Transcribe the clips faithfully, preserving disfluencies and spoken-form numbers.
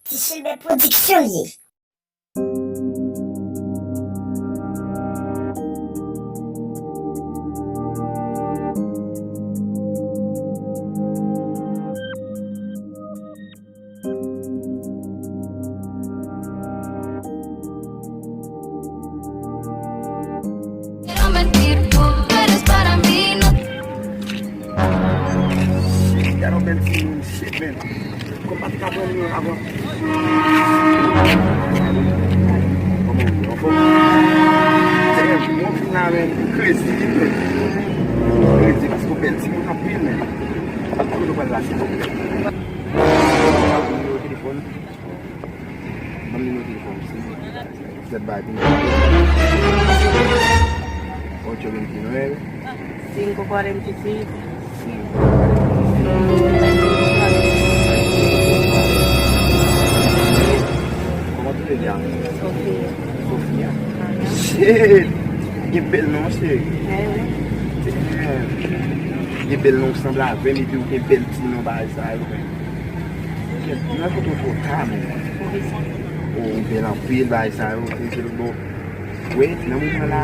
Ti Chilbè Production l ye. Shit, gade yon bèl timoun, shit, man. Kòm pa t ka pran li avan. Kòman w ye? Anfòm? Damn, mwen fin la, man. Crazy, man. Crazy, paske w bèl timoun anpil, man. Kote w pral la, silvouplè? Ban m nimewo telefòn. Ban m nimewo telefòn, silvouplè. Zèt bay pou m. Ocho veintinueve. Cinco cuarenta y cinco. Cinco cuarenta y cinco. Kòman w rele a? Sofia. Sofia. Shit! Gen bèl non, cheri. Damn. Gen bèl non, w sanble avè m, epi w gen bèl ti non, bagay sa yo, men. Nan kote w twò ta, men. Poukisa? O, ou bèl anpil, bagay sa yo, se, se bon. Wi, nan moman la,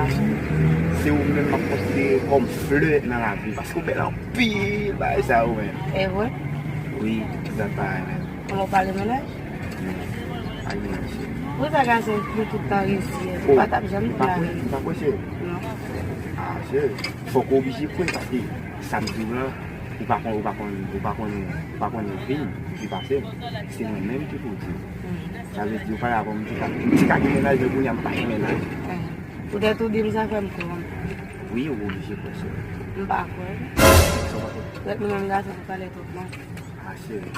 se ou menm m ap konsidere kòm flè nan lavi, paske w bèl anpil, bagay sa yo, men. E vre? Wi, zat parèy, men. Kòman w pale mennaj? Men, pa gen mennaj, cheri. Poukisa gason pou tout tan resi, ou pa t ap janm di la? Ou pa kwè, ou pa kwè, cheri? Non. Ah, cheri, fòk ou oblije kwè, paske sa m di w lan, Ou pa konn, ou pa konn, ou pa konn, ou pa konn vi m pi pase m. Se mwen menm ki pou di w. Sa vle di, ou pa dakò, m te ka, m te ka gen mennaj, men kounye a m pa gen mennaj. Poutèt ou di m sa fè m kwè. Wi, ou oblije kwè, cheri. M pa kwè. Sa w pa kwè? Poutèt nou menm gason nou pale twòp, non. Ah, cheri.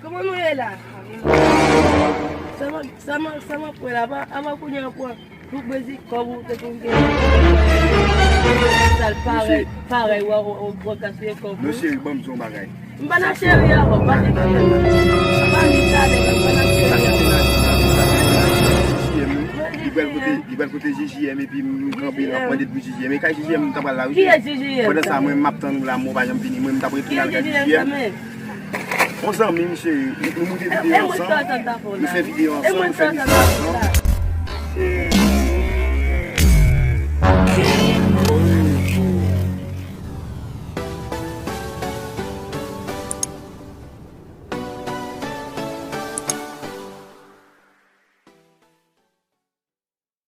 Kòman nou ye la? Sa mwen, sa mwen, sa mwen kwè la, apa, apa kounye a pran. Pou bezwen kòb ou te konn gen. Sal parèy, parèy, w a, w a, w a gaspiye kòb ou. Non, cheri, ban m di w yon bagay. M pa nan cheri a, w pa te konn. Pa li sa, nèg, m pa nan cheri a. J J M, li pral kote, li pral kote J J M, epi m kanpe, l ap mande pou J J M. E kay J J M m ta pral la, wi, cheri. Kiyès J J M? Pandan sa, mwen, m ap tann ou la, men w pa janm vini. Mwen, m t ap retoune al kay J J M. Yon zanmi m, cheri, nou, nou moute videyo ansanm. Nou fè videyo ansanm, nou fè mizik ansanm.